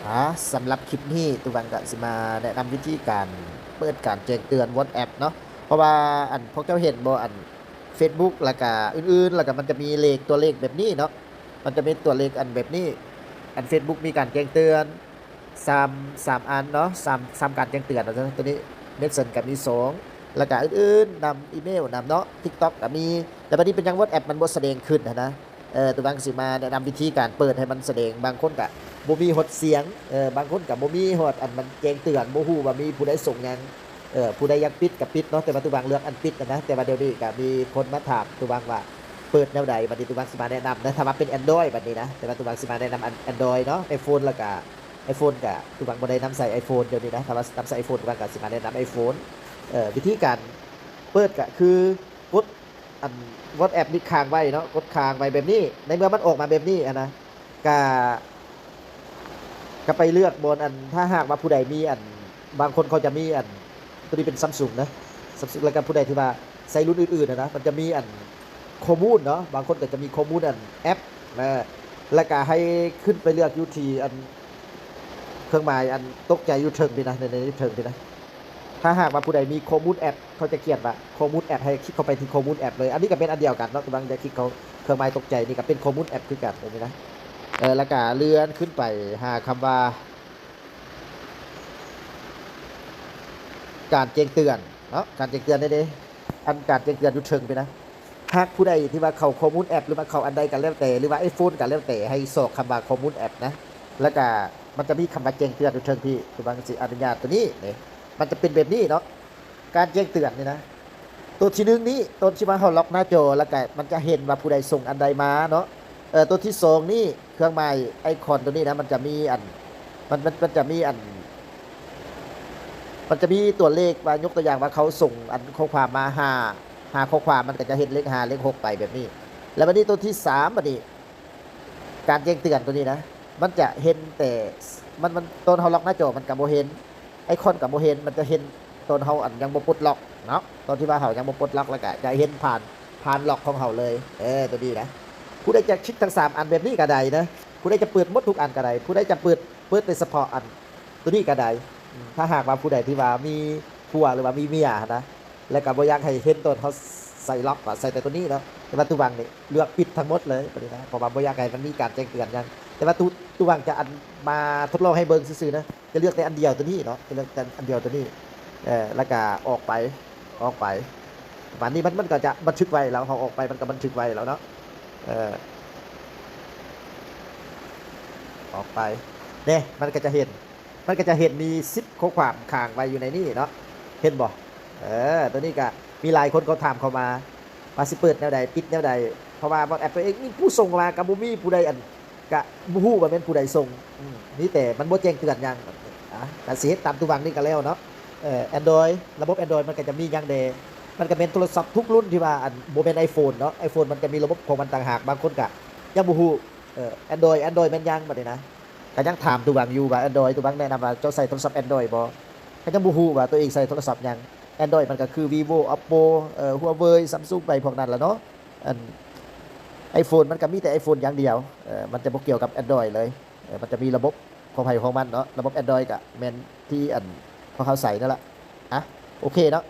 ອາ ສຳລັບຄລິບນີ້ ຕູວັງກະຊິມາແນະນຳວິທີການເປີດການແຈ້ງເຕືອນ WhatsApp ເນາະ. ເພາະວ່າ ອັນ ພວກເຈົ້າເຫັນບໍ່ ອັນ Facebook ແລ້ວກະອື່ນໆ ແລ້ວກະມັນຈະມີເລກ ຕົວເລກແບບນີ້ເນາະ, ມັນຈະມີຕົວເລກອັນແບບນີ້. ອັນ Facebook ມີການແຈ້ງເຕືອນ ສາມ ສາມອັນເນາະ, ສາມ ສາມການແຈ້ງເຕືອນວ່າຊັ້ນ. ໂຕນີ້ Messenger ກະມີສອງ ແລ້ວກະອື່ນໆ ນຳອີເມວນຳເນາະ, TikTok ກະມີ. ແຕ່ບັດນີ້ເປັນຫຍັງ WhatsApp ມັນບໍ່ສະແດງຂຶ້ນຫັ້ນນະ? ເອີ ຕູວັງຊິມາແນະນຳວິທີການເປີດໃຫ້ມັນສະແດງ. ບາງຄົນກະບໍ່ມີຮອດສຽງ, ເອີ ບາງຄົນກະບໍ່ມີຮອດອັນມັນແຈ້ງເຕືອນ, ບໍ່ຮູ້ວ່າມີຜູ້ໃດສົ່ງຫຍັງ. ເອີ ຜູ້ໃດຢາກປິດກະປິດເນາະ, ແຕ່ວ່າຕູວັງເລືອກອັນປິດຫັ້ນນະ. ແຕ່ວ່າດຽວນີ້ກະມີຄົນມາຖາມຕູວັງວ່າເປີດແນວໃດ. ບັດນີ້ຕູວັງຊິມາແນະນຳນະ, ຖ້າວ່າເປັນ Android ບັດນີ້ນະ, ແຕ່ວ່າຕູວັງຊິມາແນະນຳອັນ Android ເນາະ, iPhone ແລ້ວກະ iPhone ກະ ຕູວັງບໍ່ໄດ້ນຳໃຊ້ iPhone ດຽວນີ້ນະ. ຖ້າວ່ານຳໃຊ້ iPhone ຕູວັງກະຊິມາແນະນຳ iPhone. ເອີ ວິທີການເປີດກະຄືກົດອັນ WhatsApp ນີ້ຄ້າງໄວ້ເນາະ, ກົດຄ້າງໄວ້ແບບນີ້. ໃນເມື່ອມັນອອກມາແບບນີ້ຫັ້ນນະ ກະ ກະໄປເລືອກບ່ອນອັນ ຖ້າຫາກວ່າຜູ້ໃດມີອັນ ບາງຄົນເຂົາຈະມີອັນ ໂຕນີ້ເປັນ Samsung ນະ, Samsung ແລ້ວກະຜູ້ໃດທີ່ວ່າໃຊ້ລຸ້ນອື່ນໆຫັ້ນນະ ມັນຈະມີອັນ ຂໍ້ມູນເນາະ, ບາງຄົນກະຈະມີຂໍ້ມູນອັນແອັບນະ, ແລ້ວກະໃຫ້ຂຶ້ນໄປເລືອກຢູ່ທີ່ອັນ ເຄື່ອງໝາຍອັນຕົກໃຈຢູ່ເທິງພີ້ນະ, ໃນ ໃນຢູ່ເທິງພີ້ນະ. ຖ້າຫາກວ່າຜູ້ໃດມີຂໍ້ມູນແອັບ ເຂົາຈະຂຽນວ່າຂໍ້ມູນແອັບ, ໃຫ້ຄລິກເຂົ້າໄປທີ່ຂໍ້ມູນແອັບເລີຍ. ອັນນີ້ກະເປັນອັນດຽວກັນເນາະ, ຕາງຢ່າງຄລິກເຂົ້າເຄື່ອງໝາຍຕົກໃຈນີ້ກະເປັນຂໍ້ມູນແອັບຄືກັນ ແບບນີ້ນະ. ເອີ ແລ້ວກະເລື່ອນຂຶ້ນໄປຫາຄຳວ່າ ການແຈ້ງເຕືອນເນາະ, ການແຈ້ງເຕືອນນີ້ເດ້, ອັນການແຈ້ງເຕືອນຢູ່ເທິງພີ້ນະ. ຫາກຜູ້ໃດທີ່ວ່າເຂົ້າຂໍ້ມູນແອັບ ຫຼືວ່າເຂົ້າອັນໃດກະແລ້ວແຕ່ ຫຼືວ່າ iPhone ກະແລ້ວແຕ່ ໃຫ້ຊອກຄຳວ່າຂໍ້ມູນແອັບນະ, ແລ້ວກະມັນຈະມີຄຳວ່າແຈ້ງເຕືອນຢູ່ເທິງພີ້. ຕູວັງຊິອະນຸຍາດໂຕນີ້ເດ້, ມັນຈະເປັນແບບນີ້ເນາະ, ການແຈ້ງເຕືອນນີ້ນະ. ໂຕທີໜຶ່ງນີ້ ໂຕທີ່ວ່າເຮົາລັອກໜ້າຈໍ ແລ້ວກະມັນຈະເຫັນວ່າຜູ້ໃດສົ່ງອັນໃດມາເນາະ. ເອີ ໂຕທີສອງນີ້ ເຄື່ອງໝາຍໄອຄອນໂຕນີ້ນະ ມັນຈະມີອັນ ມັນ ມັນ ມັນຈະມີອັນ ມັນຈະມີຕົວເລກວ່າ ຍົກຕົວຢ່າງວ່າເຂົາສົ່ງອັນຂໍ້ຄວາມມາຫ້າ ຫ້າຂໍ້ຄວາມ ມັນກະຈະເຫັນເລກຫ້າ ເລກຫົກໄປແບບນີ້. ແລ້ວບັດນີ້ໂຕທີສາມ ບັດນີ້ ການແຈ້ງເຕືອນໂຕນີ້ນະ ມັນຈະເຫັນແຕ່ ມັນ ມັນ ຕອນເຮົາລັອກໜ້າຈໍມັນກະບໍ່ເຫັນ, ໄອຄອນກະບໍ່ເຫັນ, ມັນຈະເຫັນຕອນເຮົາອັນຍັງບໍ່ປົດລັອກເນາະ, ຕອນທີ່ວ່າເຮົາຍັງບໍ່ປົດລັອກ ແລ້ວກະຈະເຫັນຜ່ານ ຜ່ານລັອກຂອງເຮົາເລີຍ. ເອີ ໂຕນີ້ນະ ຜູ້ໃດຈະຄລິກທັງສາມອັນແບບນີ້ກະໄດ້ນະ, ຜູ້ໃດຈະເປີດໝົດທຸກອັນກະໄດ້, ຜູ້ໃດຈະເປີດ ເປີດແຕ່ສະເພາະອັນໂຕນີ້ກະໄດ້. ອືມ ຖ້າຫາກວ່າຜູ້ໃດທີ່ວ່າມີຜົວ ຫຼືວ່າມີເມຍຫັ້ນນະ ແລ້ວກະບໍ່ຢາກໃຫ້ເຫັນຕອນເຮົາໃສ່ລັອກ ກະໃສ່ແຕ່ໂຕນີ້ເນາະ. ແຕ່ວ່າຕູວັງນີ້ເລືອກປິດທັງໝົດເລີຍບັດນີ້ນະ, ເພາະວ່າບໍ່ຢາກໃຫ້ມັນມີການແຈ້ງເຕືອນຫຍັງ. ແຕ່ວ່າຕູ ຕູວັງຈະອັນມາທົດລອງໃຫ້ເບິ່ງຊື່ໆນະ, ຈະເລືອກແຕ່ອັນດຽວໂຕນີ້ເນາະ, ຈະເລືອກແຕ່ອັນດຽວໂຕນີ້ ເອີ ແລ້ວກະອອກໄປ ອອກໄປ ປະມານນີ້. ມັນ ມັນກະຈະບັນທຶກໄວ້ແລ້ວ, ເຮົາອອກໄປມັນກະບັນທຶກໄວ້ແລ້ວເນາະ. ເອີ ອອກໄປເດ້ ມັນກະຈະເຫັນ ມັນກະຈະເຫັນມີສິບຂໍ້ຄວາມຄ້າງໄວ້ຢູ່ໃນນີ້ເນາະ, ເຫັນບໍ່? ເອີ ໂຕນີ້ກະມີຫຼາຍຄົນເຂົາຖາມເຂົ້າມາວ່າຊິເປີດແນວໃດ ປິດແນວໃດ, ເພາະວ່າ WhatsApp ໂຕເອງມີຜູ້ສົ່ງເຂົ້າມາກະບໍ່ມີຜູ້ໃດອັນ ກະບໍ່ຮູ້ວ່າແມ່ນຜູ້ໃດສົ່ງ. ອືມ ມີແຕ່ມັນບໍ່ແຈ້ງເຕືອນຫຍັງ. ອາ ກະຊິເຮັດຕາມຕູວັງນີ້ກະແລ້ວເນາະ. ເອີ Android ລະບົບ Android ມັນກະຈະມີຫຍັງແດ່? ມັນກະແມ່ນໂທລະສັບທຸກລຸ້ນທີ່ວ່າອັນບໍ່ແມ່ນ iPhone ເນາະ, iPhone ມັນຈະມີລະບົບຂອງມັນຕ່າງຫາກ. ບາງຄົນກະຍັງບໍ່ຮູ້ ເອີ Android Android ແມ່ນຫຍັງບັດນີ້ນະ, ກະຍັງຖາມຕູວັງຢູ່ວ່າ Android ຕູວັງແນະນຳວ່າເຈົ້າໃຊ້ໂທລະສັບ Android ບໍ່? ກະຍັງບໍ່ຮູ້ວ່າໂຕເອງໃຊ້ໂທລະສັບຫຍັງ. Android ມັນກະຄື Vivo Oppo ເອີ Huawei Samsung ໄປພວກນັ້ນລະເນາະ. ອັນ iPhone ມັນກະມີແຕ່ iPhone ຢ່າງດຽວ, ເອີ ມັນຈະບໍ່ກ່ຽວກັບ Android ເລີຍ. ເອີ ມັນຈະມີລະບົບຂອງໃຜຂອງມັນເນາະ, ລະບົບ Android ກະແມ່ນທີ່ອັນພວກເຮົາໃຊ້ນັ້ນລະ. ອະ ໂອເຄເນາະ,